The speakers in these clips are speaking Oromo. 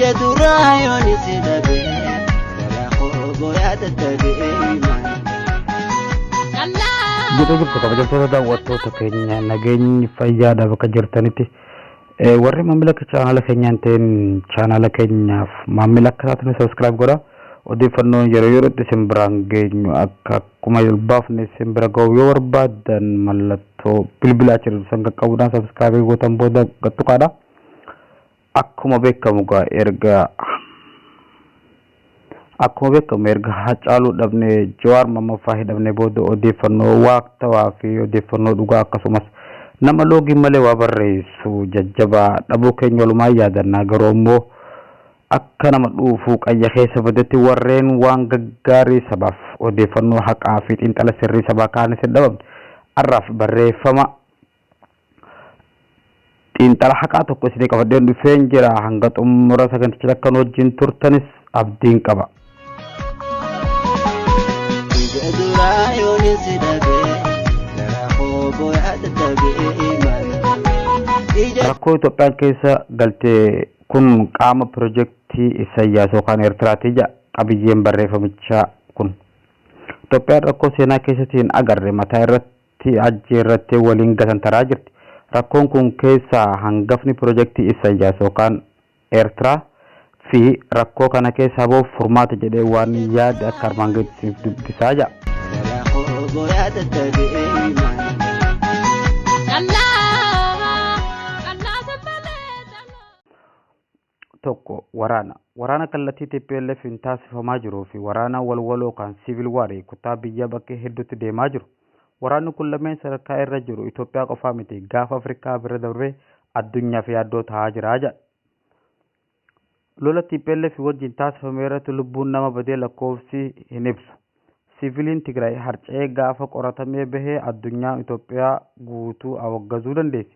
Ija duraa yoon si dhabe garaa koo booyaa dadhabee himan. Jirtu jirtu kabajamtoota daawwattoota keenya, nageenyi fayyaadha bakka jirtanitti. Warri maamila chaanaala keenyaan ta'een chaanaala keenyaaf maamila akka taatan subscribe godha. Odeeffannoon yeroo yerootti isin biraan geenyu akka akkuma baafne isin bira ga'u yoo barbaaddan, mallattoo bilbilaa jiru san qaqqabuudhaan subscribe gootan booda gattuqaadha. Akkuma beekamu erga Hacaaluu dhabnee, Jawaar Mammaffaa hidhamne booda, odeeffannoo waqtawaa fi odeeffannoo dhugaa akkasumas nama loogii malee waa barreessu jajjabaa dhabuu keenya walumaa yaadannaa. Garuu immoo akka nama dhuufuu qayya keessa badetti warreen waan gaggaarii sabaaf odeeffannoo haqaa fi xiinxala sirrii sabaa kaanis hin dhabamne. Har'aaf barreeffama xiinxala haqaa tokko isinii qabadheen dhufeen jira. Hanga xumura saganticha akkan wajjin turtanis abdiin qaba. Ija duraa yoon si dhabe garaa koo booyaa dadhabee himan. Ija Rakkoo Itoophiyaan keessa galte kun qaama pirojektii Isayyaas yookaan Eertiraati jedha qabiyyeen barreeffamichaa kun. Itoophiyaan rakkoo seenaa keessatti hin agarre mataa irratti ajjeerrattee waliin gatantaraa jirti. Rakkoon kun keessaa hangafni pirojektii Isayyaas yookaan Eertiraa fi rakkoo kana keessaa bahuuf furmaata jedhee waan yaade akka armaan gaditti isiniif dubbisaa jedha. Garaa koo booyaa dadhabee himan. Callaa callaa sabbalee callaa. Tokko, waraana. Waraana kallattii TPLF hin taasifamaa jiruu fi waraana walwaloo kan civil war kutaa biyya bakkee hedduutti deemaa jiru. Waraanni kun lameen sadarkaa irra jiru Itoophiyaa qofaa miti, gaafa Afrikaa bira darbee addunyaaf yaaddoo ta'aa jira jedha. Lola TPLF wajjin taasifame irratti lubbuun nama badee lakkoofsi hin ibsu. Siviiliin Tigraay harca'ee gaafa qoratamee bahee addunyaa Itoophiyaa guutuu awaggazuu dandeessi.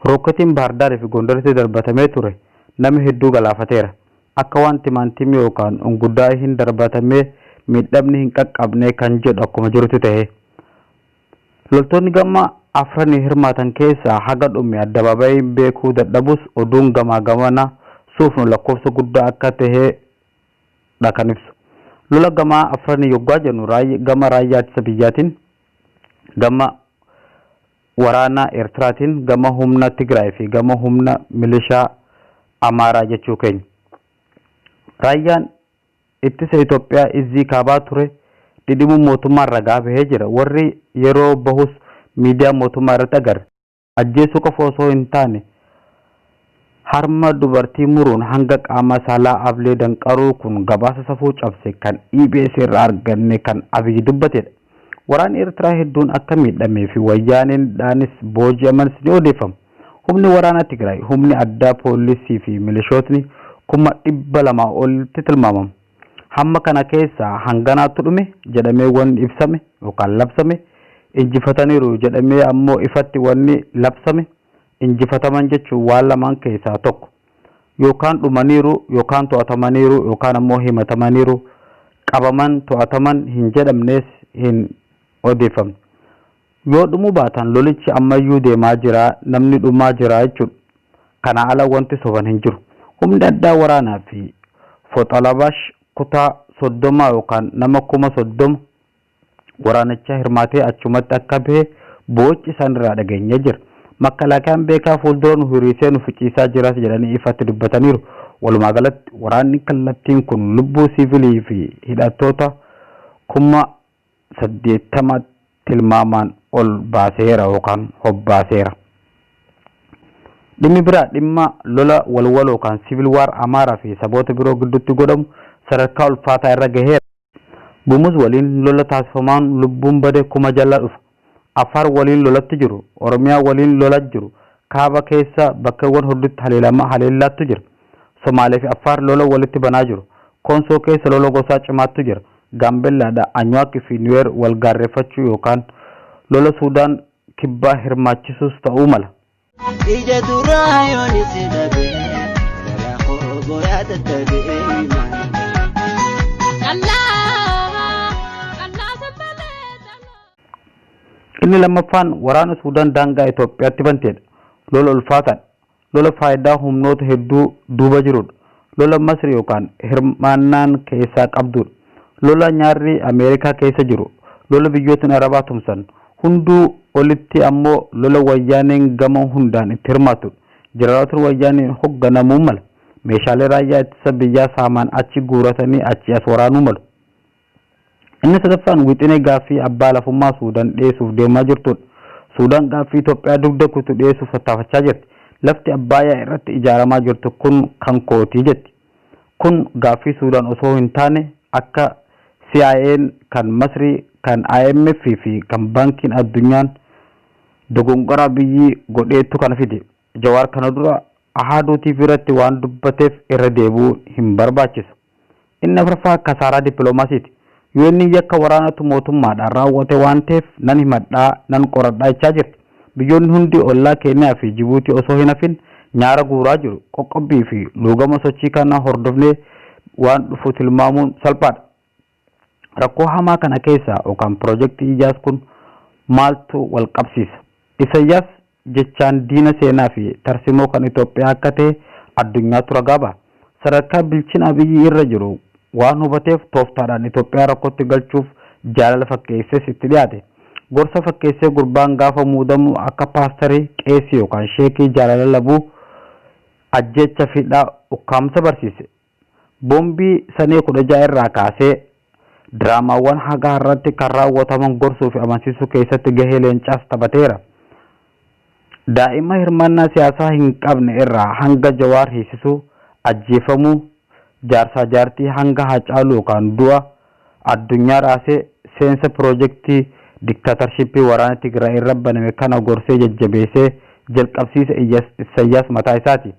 Rooketiin Baahardaarii fi Gondaritti darbatamee ture nama hedduu galaafateera. Akka waan timaantimii yookaan unguddaa hin darbatamee miidhamni hin qaqqabne kan jedhu akkuma jirutti ta'e. Loltoonni gama afranii hirmaatan keessaa haga dhume addabaabayiin beekuu dadhabus, oduun gamaa gamana suufnu lakkoofsa guddaa akka ta'e dha kan ibsu. Lola gamaa afranii yoggaa jennu, gama raayyaa ittisa biyyaatiin, gama waraana Eertiraatiin, gama humna Tigraay fi gama humna milishaa Amaaraa jechuu keenya. Raayyaan ittisa Itoophiyaa izii kaabaa ture dhidhimuun mootummaan ragaa bahee jira. Warri yeroo bahus miidiyaa mootummaa irratti agarre. Ajjeesuu qofa osoo hin taane harma dubartii muruun hanga qaama saalaa ablee danqaruu kun gabaasa safuu cabse kan EBS irraa arganne kan Abiyyi dubbatedha. Waraanni Eertiraa hedduun akka miidhamee fi wayyaaneen dhaanis booji'amanis ni odeeffama. Humni waraanaa Tigraay, humni addaa poolisii fi milishootni 200,000 olitti tilmaamamu. Hamma kana keessaa hanganaatu dhume jedhamee wanni ibsame yookaan labsame, injifataniiru jedhamee ammoo ifatti wanni labsame, injifataman jechuun waan lamaan keessaa tokko. Yookaan dhumaniiru, yookaan to'atamaniiru, yookaan ammoo himatamaniiru, qabaman, to'ataman hin jedhamnes hin odeeffamne. Yoo dhumuu baatan lolichi ammayyuu deemaa jira, namni dhumaa jira jechuudha. Kana ala wanti soban hin jiru. Humni addaa waraanaa fi Foxalabash kutaa 30 yookaan nama 30,000 waraanicha hirmaatee achumatti akka bahe boo'ichi isaan irraa dhageenyee jira. Makkalaakayaan beekaa fuuldura nu hiriirsee nu ficiisaa jiras jedhanii ifatti dubbataniiru. Walumaa galatti waraanni kallattiin kun lubbuu siivilii fi hidhattoota 80,000 tilmaamaan ol baaseera yookaan hobbaaseera. Dhimmi biraa dhimma lola walwaloo yookaan civil war Amaaraa fi saboota biroo gidduutti godhamu sadarkaa ulfaataa irra gaheera. Gumuz waliin lola taasifamaan lubbuun bade kuma jala dhufa. Affaar waliin lolatti jiru. Oromiyaa waliin lola jiru. Kaaba keessa bakkeewwan hedduutti haleelama haleellaattu jira. Somaalee fi Affaar lola walitti banaa jiru. Koonsoo keessa lola gosaa cimaattu jira. Gaambellaadha Anyuwaaq fi Nuweer wal gaarreeffachuu yookaan lola Suudaan kibbaa hirmaachisuus ta'uu mala. Ija duraa yoon si dhabe garaa koo booyaa dadhabee himan. Callaa callaa sabbalee callaa. Inni lammaffaan waraana Suudaan daangaa Itoophiyaatti banteedha. Lola ulfaataadha. Lola faayidaa humnoota hedduu duuba jirudha. Lola Masri yookaan hirmaannaan keessaa qabdudha. Lola nyaarri Ameerikaa keessa jiru, lola biyyootni Arabaa tumsan, hunduu olitti ammoo lola wayyaaneen gama hundaan itti hirmaatudha. Jeneraalootni wayyaaneen hoogganamuu mala. Meeshaalee raayyaa ittisa biyyaa saamaan achi guuratanii achi as waraanuu malu. Inni sadaffaan wixinee gaaffii abbaa lafummaa Suudaan dhiyeessuuf deemaa jirtudha. Suudaan gaaffii Itoophiyaa dugda kutu dhiyeessuuf tattaafachaa jirti. Lafti Abbaayyaa irratti ijaaramaa jirtu kun kan kootii jetti. Kun gaaffii Suudaan osoo hin taane akka CIA'n kan Masrii, kan IMF fi kan Baankiin Addunyaan dogongoraa biyyi godheettu kana fide. Jawaar kana dura Ahaduu TV irratti waan dubbateef irra deebi'uu hin barbaachisu. Inni afuraffaa kasaaraa dippiloomaasiiti. UN yakka waraanatu mootummaadhaan raawwate waan ta'eef nan himadhaa, nan qoradhaa jechaa jirti. Biyyoonni hundi ollaa Keeniyaa fi Jibuutii osoo hin hafin nyaara guuraa jiru. Qoqqobbii fi luugama sochii kana hordofnee waan dhufu tilmaamuun salphaadha. Rakkoo hamaa kana keessaa yookaan piroojeektii Iyyaas kun maaltu wal qabsiisa? Isayyaas jechaan diina seenaa fi tarsimoo kan Itoophiyaa akka ta'e addunyaatu ragaa baha. Sadarkaa bilchina Abiyyi irra jiru waan hubateef tooftaadhaan Itoophiyaa rakkootti galchuuf jaalala fakkeessees itti dhiyaate. Gorsa fakkeessee gurbaan gaafa muudamu akka paastarii, qeesii yookaan sheekii jaalala labuu ajjeecha fiidhaa ukkaamsa barsiise. Boombii sanee 16 irraa kaasee diraamaawwan haga har'aatti kan raawwataman gorsuu fi amansiisuu keessatti gahee leencaas taphateera. Daa'ima hirmaannaa siyaasaa hin qabne irraa hanga Jawaar hiisisuu, ajjeefamuu, jaarsaa jaartii hanga Haacaaluu yookaan du'a addunyaa raasee seensa piroojeektii diktaatarshipii waraana Tigraay irra baname kana gorsee jajjabeessee jalqabsiisa Isayyaas mataa isaati.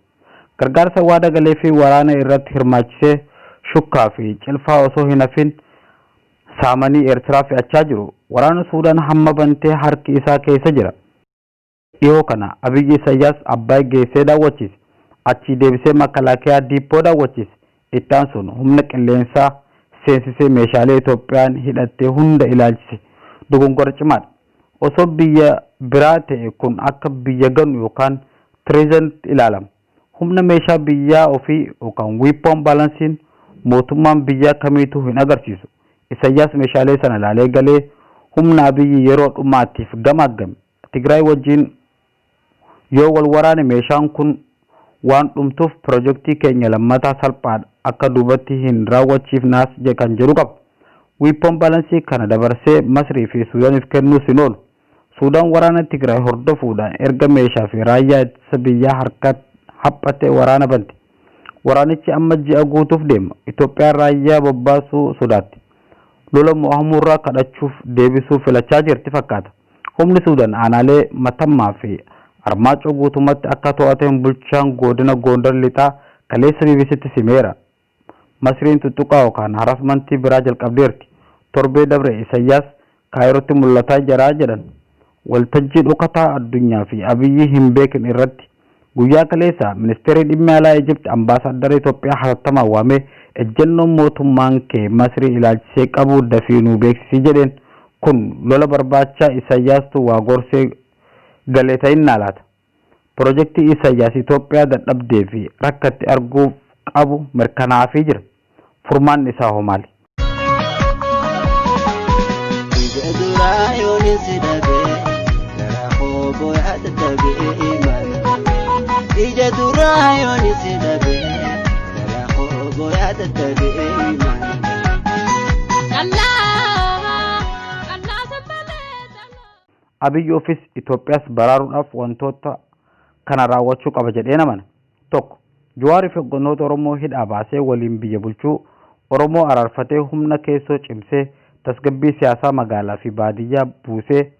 Gargaarsa waada galee fi waraana irratti hirmaachisee shukkaa fi cilfaa osoo hin hafin saamanii Eertiraa fe'achaa jiru. Waraana Suudaan hamma bantee harki isaa keessa jira. Dhiyoo kana Abiyyi Isayyaas Abbaay geessee daawwachiise. Achii deebisee Makalaakiyaa diippoo daawwachiise. Itti aansuun humna qilleensaa seensisee meeshaalee Itoophiyaan hidhattee hunda ilaalchise. Dogongora cimaadha. Osoo biyya biraa ta'e kun akka biyya ganu yookaan treason ilaalama. Humna meeshaa biyyaa ofii yookaan weapon balancing mootummaan biyyaa kamiituu hin agarsiisu. Isayyaas meeshaalee sana ilaalee galee humna Abiyyi yeroo dhumaatiif gamaaggame. Tigraay wajjin yoo wal waraane meeshaan kun waan dhumtuuf piroojeektii keenya lammataa salphaadha akka duubatti hin raawwachiifnaas kan jedhu qaba. Weapon balancing kana dabarsee Masrii fi Suudaaniif kennuus hin oolu. Suudaan waraana Tigraay hordofuudhaan erga meeshaa fi raayyaa ittisa biyyaa harka haphatee waraana banti. Waraanichi amma ji'a guutuuf deema. Itoophiyaan raayyaa bobbaasuu sodaatti. Lola mo'amuurraa kadhachuuf deebisuu filachaa jirti fakkaata. Humni Suudaan aanaalee Matammaa fi Armaacoo guutummaatti akka to'ateen bulchaan godina Gondar lixaa kaleessa BBCtti simeera. Masriin tuttuqaa yookaan harassmentii biraa jalqabdeerti. Torbee dabre Isayyaas Kaayirootti mul'ataa jira jedhan. Waltajjii dhokataa addunyaa fi Abiyyi hin beekin irratti guyyaa kaleessa ministeerri dhimma alaa Ijipti ambaasaaddara Itoophiyaa hatattamaan waamee ejjennoon mootummaan kee Masrii ilaalchisee qabu dafii nuu beeksisi jedheen. Kun lola barbaachaa Isayyaastu waa gorsee galee ta'innaa laata? Piroojeektii Isayyaas Itoophiyaa dadhabdee fi rakkatti arguuf qabu mirkanaa'aafii jira. Furmaanni isaa hoo maali? Ija duraa yoon si dhabee garaa koo booyaa dadhabee maali? Ija duraa yoon si dhabee garaa koo booyaa dadhabee maali? Callaa callaa sambalee callaa. Abiyyi ofis Itoophiyaas baraaruudhaaf wantoota kana raawwachuu qaba jedhee namana. Tokko, Jawaarii fi hooggantoota Oromoo hidhaa baasee waliin biyya bulchuu, Oromoo araarfatee humna keessoo cimsee tasgabbii siyaasaa magaalaa fi baadiyyaa buusee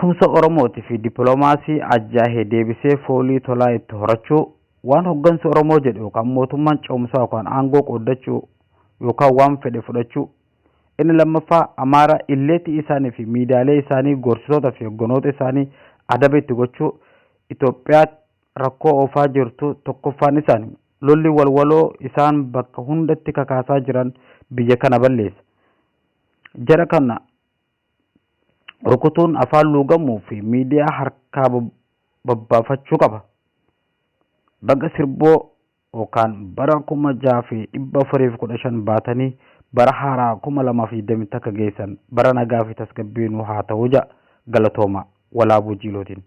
tumsa Oromootii fi dippiloomaasii ajjaahee deebisee foolii tolaa itti horachuu, waan hooggansi Oromoo jedhu yookaan mootummaan ce'umsaa yookaan aangoo qooddachuu yookaan waan fedhe fudhachuu. Inni lammaffaa Amaara illeetii isaanii fi miidiyaalee isaanii gorsitoota fi hogganoota isaanii adaba itti gochuu. Itoophiyaa rakkoo oofaa jirtu tokkoffaan isaanii lolli walwaloo isaan bakka hundatti kakaasaa jiran biyya kana balleessa. Jara kana rukutuun afaan luugamuu fi miidiyaa harkaa babbaafachuu qaba. Baga sirboo yookaan bara 6415 baatanii bara haaraa 2021 geessan bara nagaa fi tasgabbii nu haa ta'u ja'a. Galatooma. Walaabuu Jiilootiin.